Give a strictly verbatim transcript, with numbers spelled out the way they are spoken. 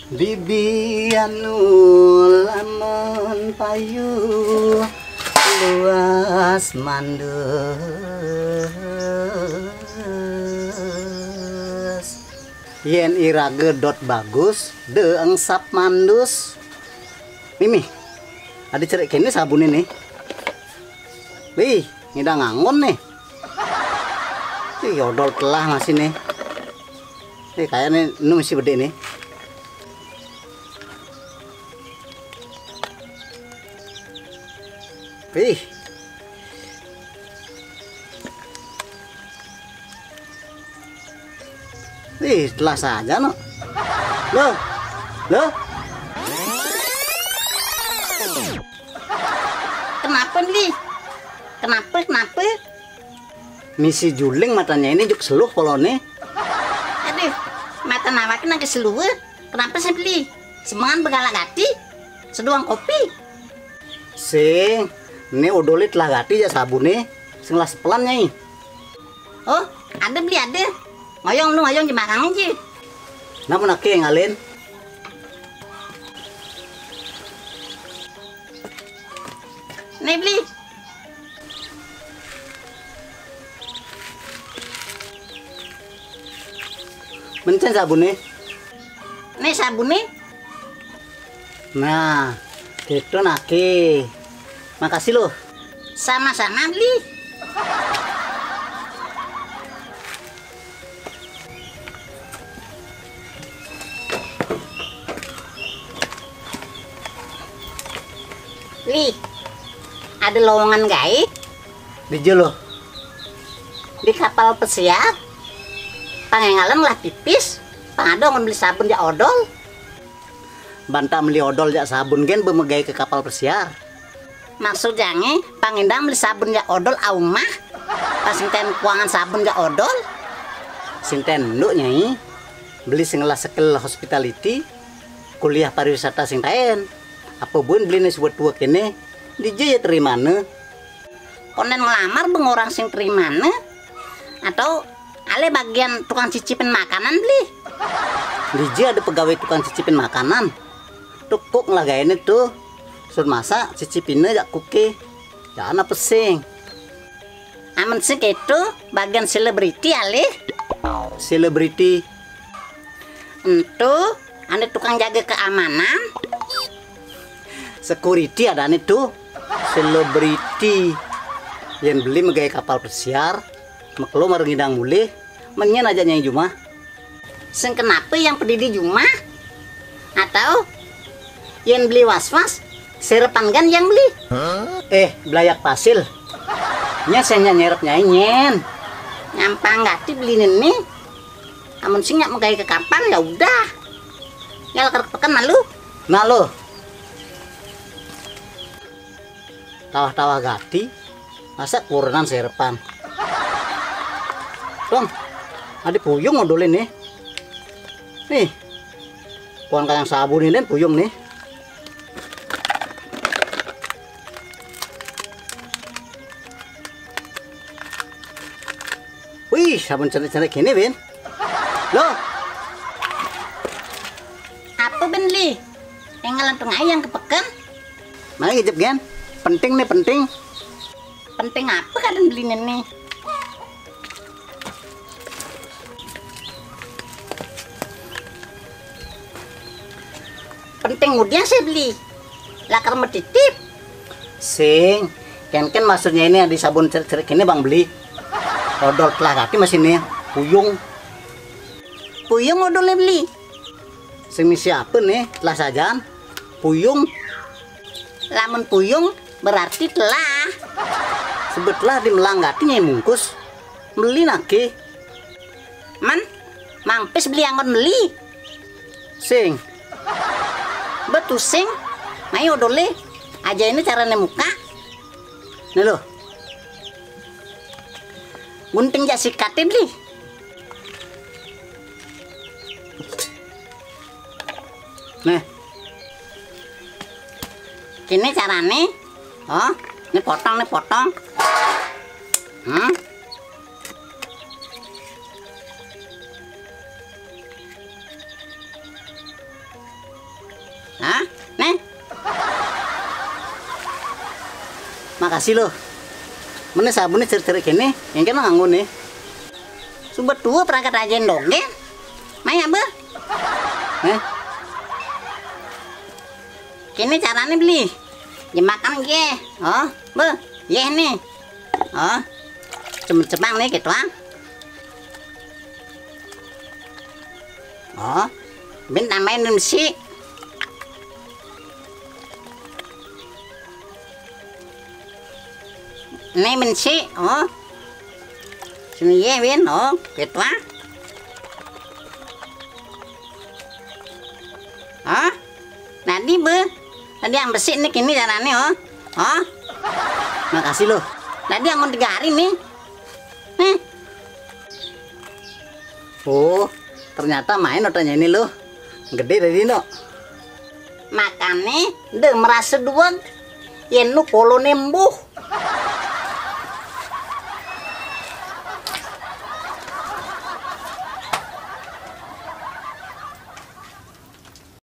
Bibi anu lamun payu luas mandus. Yén iraga dot bagus, deuengsap mandus. Mimi, ada cerik kéné sabuné nih. Wih, ngidang nganggon nih. Ih, odol telah masih nih. Ih, kayaknya nu masih bedé nih. Ih. Ih, telah saja no. Loh. Loh. Kenapa nih? Kenapa, kenapa? Misi juling matanya ini juk seluh polone. Aduh, mata nawakin lagi seluh. Kenapa sih beli? Semangan begala gati. Seduang kopi. Sing, ini odolé telah gati ya sabuné. Sing lah sepelan nyai. Oh, ada beli ada. Ngoyong lu ngoyong di belakang aja. Napa naké ngalin? Nih beli. Mencén sabuné. Nih sabuné. Nah, gitu naké. Makasih loh. Sama-sama beli. Li, ada lowongan gaé? Di jero. Di kapal pesiar. Pangéngalan lah pipis. Pang ada ngon beli sabun ja odol. Banta meli odol ja sabun gén bemegai ke kapal pesiar. Maksud jangé, pangindang beli sabun ja odol aumah. Pas sing ten kuangan sabun ja odol. Sing ten nduk nyai. Beli sing lah sekel hospitality. Kuliah pariwisata sing taén. Apa buin beli né suwet tua kéné? Dija ya terimana? Konden ngelamar beng orang sing terimana? Atau alé bagian tukang cicipin makanan beli? Dija ada pegawai tukang cicipin makanan. Tukuk lah gaéné tuh. Sud masa cicipinnya jak kuké. Ya ana pesing. Amen sing itu bagian selebriti alih. Selebriti. Entu, ane tukang jaga keamanan. Security ada ane tuh. Selebriti. Yang beli megai kapal pesiar. Mekelo marengidang mulih. Menyen aja nyai jumah. Sing kenapa yang pedidi jumah? Atau yang beli was-was, serepan gan yang beli? Eh, belayak pasil. Nya senya nyerep nyai nyen. Nyampang gati beli nini. Amun sing nyak megai ke kapal ya udah. Ya lekar peken malu. Nah lo. Tawah-tawah gati. Masa kurenan serepan. Bang, adi puyung modulin nih. Nih. Kuan kayang sabun ini dan puyung nih. Wih, sabun cerik-cerik gini, Bin. Loh. Apa, Bin, li? Yang ngelantung ayang ke peken? Mari ngijep, Gen. Penting nih, penting. Penting apa kadang beli nih? Penting udah saya beli. Lakar meditip. Sing, ken ken maksudnya ini di sabun cerik-cerik ini bang beli. Odol telah kaki masih nih, puyung. Puyung odolnya beli. Sing misi apa nih? Telah sajan. Puyung. Lamun puyung berarti telah. Sebetlah di melanggati nyai mungkus. Beli nake. Man, mangpis beli anggon beli. Sing. Betul sing. Mayo dole. Aja ini carane muka. Nih lo. Gunting jak sikatin beli. Nih. Kini carane. Oh, ini potong nih potong. Hmm. Hah? Nih. Makasih loh. Mene sabunnya cerik-cerik gini, yang kena nganggo nih. Sumpah tua perangkat aja dong, ya. Maya, Beh. Nih. Kene carane beli. Jemakan ge. Oh, Beh. Ye nih. Oh. Cuma cemang nih gitu ah. Oh. Bin tambahin besi. Nih besi. Oh. Sini ye bin. Oh, gitu ah. Oh. Tadi be. Tadi yang besi nih kini carane oh. Oh. Makasih loh. Tadi yang mau tiga hari nih. Nih. Oh, ternyata main otaknya ini loh. Gede dari no. Makane de merasa duweg. Yen nu polone mbuh,